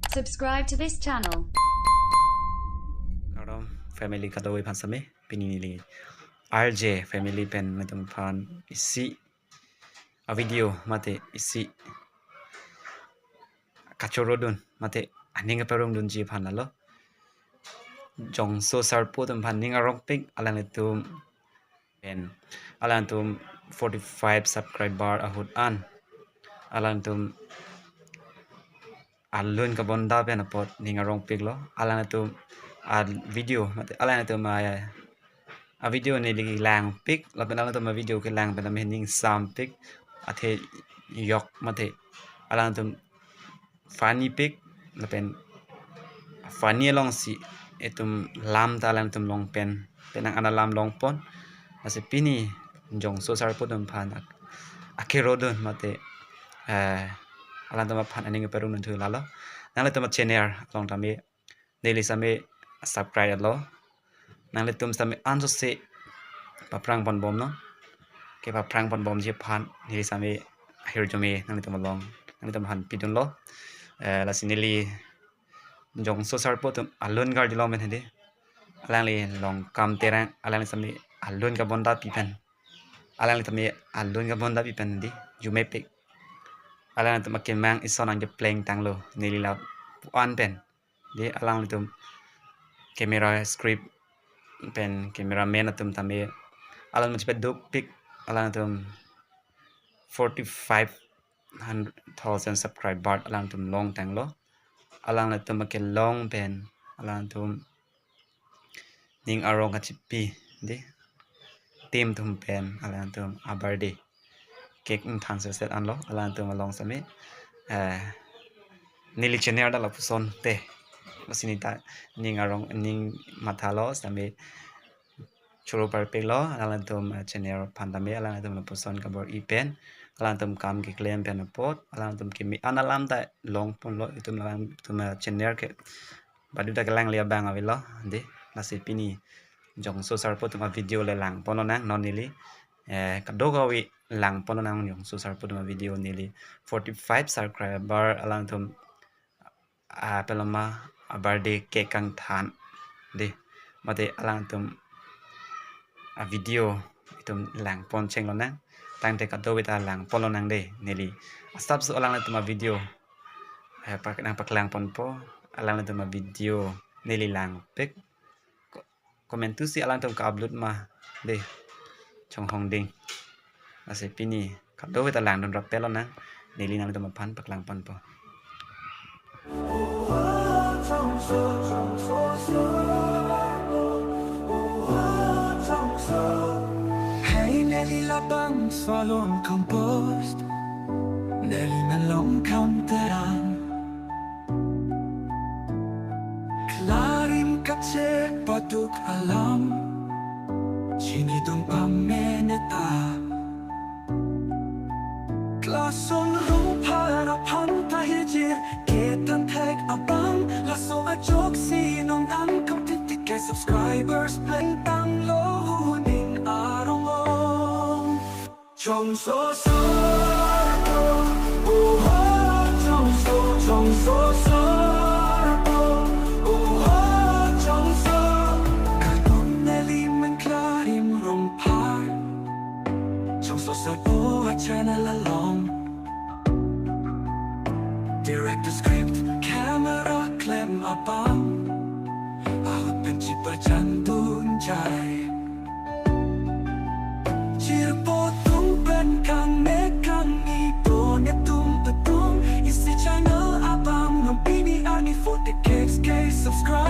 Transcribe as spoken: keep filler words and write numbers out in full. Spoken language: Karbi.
Subscribe to this channel. Kardom family kadokave aphan sitame, pini neli R J family pen nangtum aphan isi a video mate isi kachorodun mate aning kaparongdunji aphan lalo. Jongso Sarpo atum aphan ning arongpik, alanglitum pen, alanglitum forty-five subscriber ahut an alanglitum alun kabonda pen apot ning arongpiklo. Alanglitum a video mate alanglitum a, a video neli langpik, lapen alanglitum a video kelang pen tame ning sampik, athe yok mate alanglitum funny pik, lapen funny alongsi itum lam ta alanglitum long pen, penang ana lam longpon. Lasi pini Jongso Sarpo atum aphan ak-, akerodun mate, eh, alanglitum aphan aning parongdun thu lalo. Nanglitum a channel along tame neli sitame subscribe lo. Nanglitum sitame ansose paphrang ponbomnon. Kepaphrang ponbomji aphan neli sitame ahirjume nanglitum along, nanglitum aphan pidunlo. Eh, lasi neli Jongso Sarpo atum alun karjulong pen hedi. Alangli Longkam Terang, alangli sitame alun kabonda pi pen, alangli tame alun kabonda pi pen hedi, arjumepik. Alanglitum akemang ison nangkepleng tanglo, neli lapu-an pen. Dei, alanglitum camera script pen cameraman atum tame alang machipet dukpik, alanglitum forty-five thousand subscriber alanglitum long tanglo. Alanglitum akelong pen alanglitum ning arong kachipi, dei, team atum pen alanglitum a-birthday cake ingthan seset anlo. Alanglitum along sitame, eh, neli channel ta lapuson te, lasi neta ning arong ning mathalo sitame choro parpiklo. Alanglitum, eh, channel aphan tame alanglitum lapuson kabor-i pen, alanglitum kam keklem pen apot alanglitum keme-an alam ta longponlo, itum alanglitum, eh, channel ke baduta kelangli abang avelo, dei. Lasi pini Jongso Sarpo atum a-video le langponlonang non neli, eh, kadokave langponlonang Jongso Sarpo atum a-video. Neli forty-five subscriber alanglitum, ah, peloma a-birthday cake kangthan, dei, mate alanglitum a-video itum langpon chenglonang, tangte kadokave ta langponlonang, dei. Neli asapso alanglitum a-video, eh, pak-, nangpaklangponpo, alanglitum a-video neli langpik. Ko-, komantusi alanglitum ka-upload ma, dei, chonghong ding. Lasi pini kadokave ta langdun rapetlo nang, neli nanglitum aphan paklangponpo. Hey, neli labangso along composed, neli men Longkam Terang. Klarim kachek paduk alam, chinidun pameneta. Klason rong phara phanta hijir, kethan thek abang, laso ajoksi nonang kam titik ke subscribers pleng tanglo, ning arong ong. Jongso Sarpo, oho, Jongso, Jongso Sarpo, oho, Jongso. Kardom neli men Klarim Rongphar, Jongso Sarpo a-channel along. Director, script, camera klem abang, ahut pen chipachan dunjai. Jirpo atum pen kangnek kangni, do netum petum isi channel abang, non pini arni forty K subscribers.